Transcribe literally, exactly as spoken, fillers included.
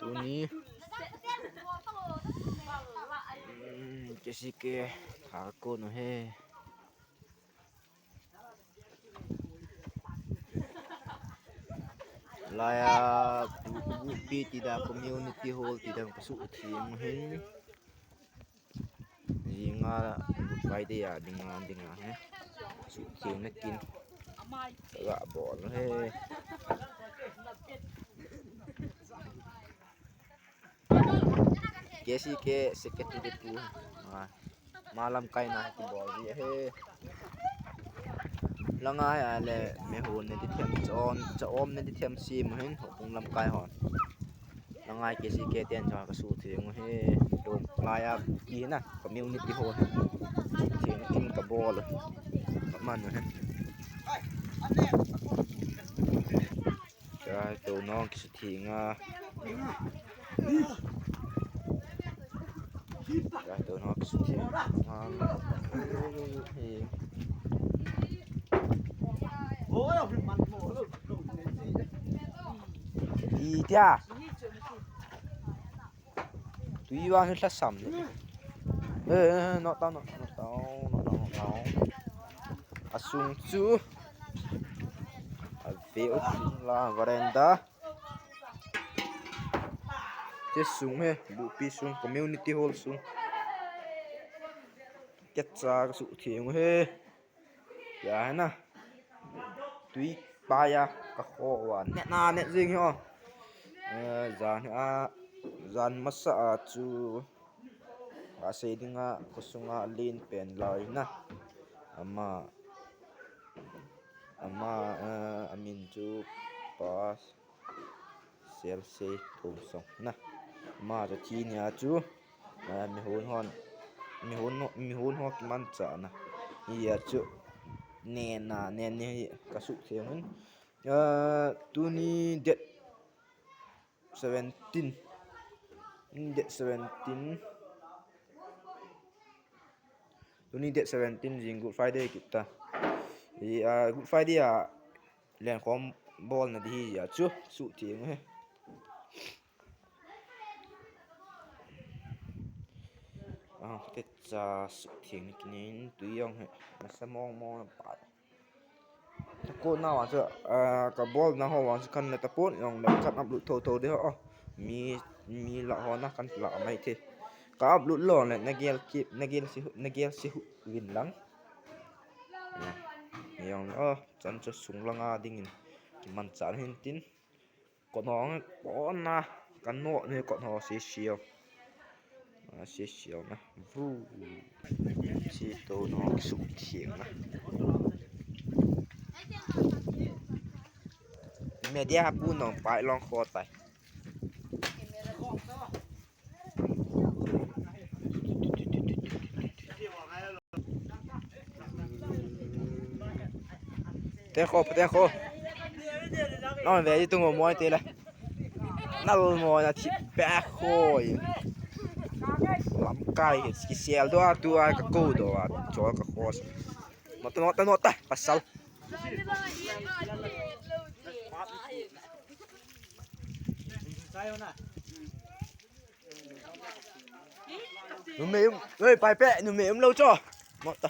Tuni. Hmm, K C K, ha ko no he. Laiya, Bupi tida community hall tida kasuh theng hin. Jinga Good Friday a dinga dinga he. Kasuh theng na kin. Ka bol he. K C K secretary pu. Ah, ma lamkai na kibol ji he. Langa ale me hu ne di them chon, cha om ne di them si mo hin, hopung lamkai hon. Langa K C K ten cha kasuh theng he. Laiya ki na community hall. Theng kin ka bol. Ka man he. Chai to nong kisi theng a. Chai to nong kisi theng a. Itia. Tui vang hi lhasam ni. Eh, eh, not down, not down, not down, not down. Asung chu. Ave u chung la veranda. Che sung he, Bupi sung, community hall sung. Kecha kasuh theng he. Ya na. Tui pa ya ka kho wan. Net na net jing ho. Eh, jan a, jan masa a chu. Asei dinga khosunga len pen lai na. Ama, ama, eh, amin chu pa Sel sei thum song na. Ma chu thi nia chu. Ah, mi hun hon. Mi hun ho, mi hun ho kimancha na. Hia chu. Nen na, nen ni hi kasuh theng hin. Ah, tuni date seventeen. Date seventeen. Tuni date seventeen jing Good Friday kit ta. I, ah, Good Friday a lenkhom bolna di hi a chu, suh theng he. Ah, kecha suh theng ni kinin tui jong he. Nasa mong mong na pa. Takon na vang chu, ah, ka bolna ho vang chu kan la tapon jong le kan upload tho tho de ho. Mi, mi la ho na kan la mai the. Ka upload lou le na gel ki, na gel si, na gel si hu vin lang. Jong le, oh, chan chu sung langa dingin. Kimancha hin tin. Kot hong pon na, kan no ni kot ho si siau. Ah, si siau na. Vu. Si to no suk siau na. Media ha pu nong pai long kho tai. Te kho, te kho. Nong ve ji tung mo te le. Nal mo na thi pe kho. Lamkai ki sel do a tu a ka ko do a cho ka kho. Nota, nota, nota. Pasal. Numei um, oi, pai pe, numei um lou cho. Nota.